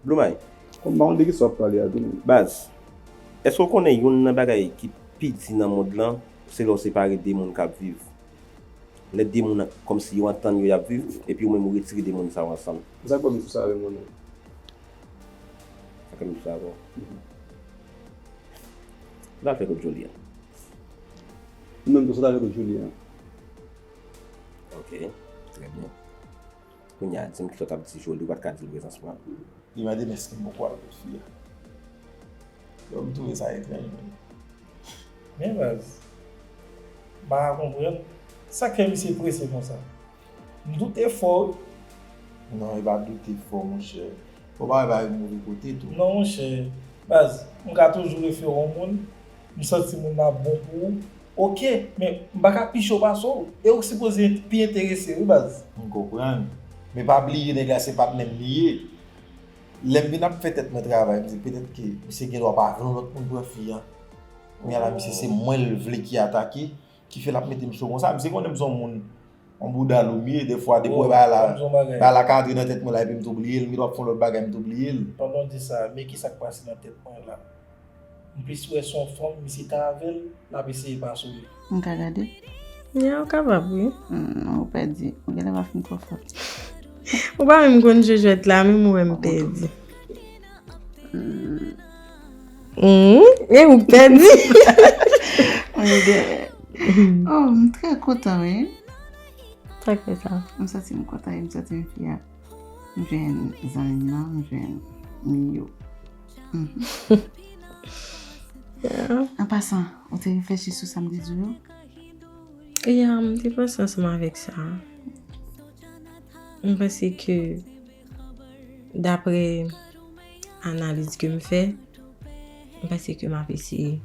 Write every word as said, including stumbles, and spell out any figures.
Blue Mike. Kòm m pa konn de kisa w ap pale a tou menm. Baz, èske w konnen youn nan bagay ki pi di nan mond lan, se lè w separe de moun k ap viv? Lè de moun kòmsi yo antann yo y ap viv, epi ou menm ou retire de moun sa yo ansanm. Sa k fè misye sa avè mwen menm? Sa k fè misye sa avè w? Ou t al fè kot Jolie a? Ou menm tou sa w t al fè kot Jolie a? Ok, trè byen. Kounye a, di m kisa w t ap di Jolie, ou pa t ka di l prezans mwen. Li mande m èske m poko al kot fi a. Donk, m twouve sa etranj, menn. Men baz, m pa ka konprann sa k fè misye prese konsa. M doute fò wi. Non, e pa doute fò, monchè. Fò w pa wè bagay move kote tou. Non, monchè. Baz, m ka toujou refere yon moun, m santi moun nan ap bon pou ou. Ok, men m pa ka pi cho pase w. E ou k sipoze pi enterese wi, baz. M konprann. Men pa bliye nèg la se patnè m li ye. Lè m vin ap fè tèt mwen travay, m di petèt ke misye gen dwa pa vle yon lòt moun pran fi a. Kounye a la, misye se mwen l vle ki atake, ki fè l ap mete m cho konsa. Misye konnen m se yon moun, yon bouda lou m ye, dèfwa, depi w wè bagay la, bagay la ka antre nan tèt mwen la, epi m tou bliye l, m gen dwa ap fè yon lòt bagay, m tou bliye l. Pandan w di sa, men kisa k pase nan tèt mwen la. M plis wè se yon fanm, misye ka avè l, l ap eseye pase w li. M ka gade? Ya, ou kapab, wi. Hmm, ou pèdi. Ou genlè pa fin twò fò. Ou pa menm konn jwe jwèt la, menm ou wè m pèdi. Hmm. Hmm, e ou k pèdi. Mwen gen. Oh, m trè kontan, wi. Sa k fè sa? M santi m kontan, e m santi m fyè. M jwenn zanmi m nan, m jwenn Miyou. Mhm. Yeah. An pasan, ou te reflechi sou sa m te di w yo? Ya, m te panse ansanm avèk sa. M panse ke, daprè analiz ke m fè, m panse ke m ap eseye.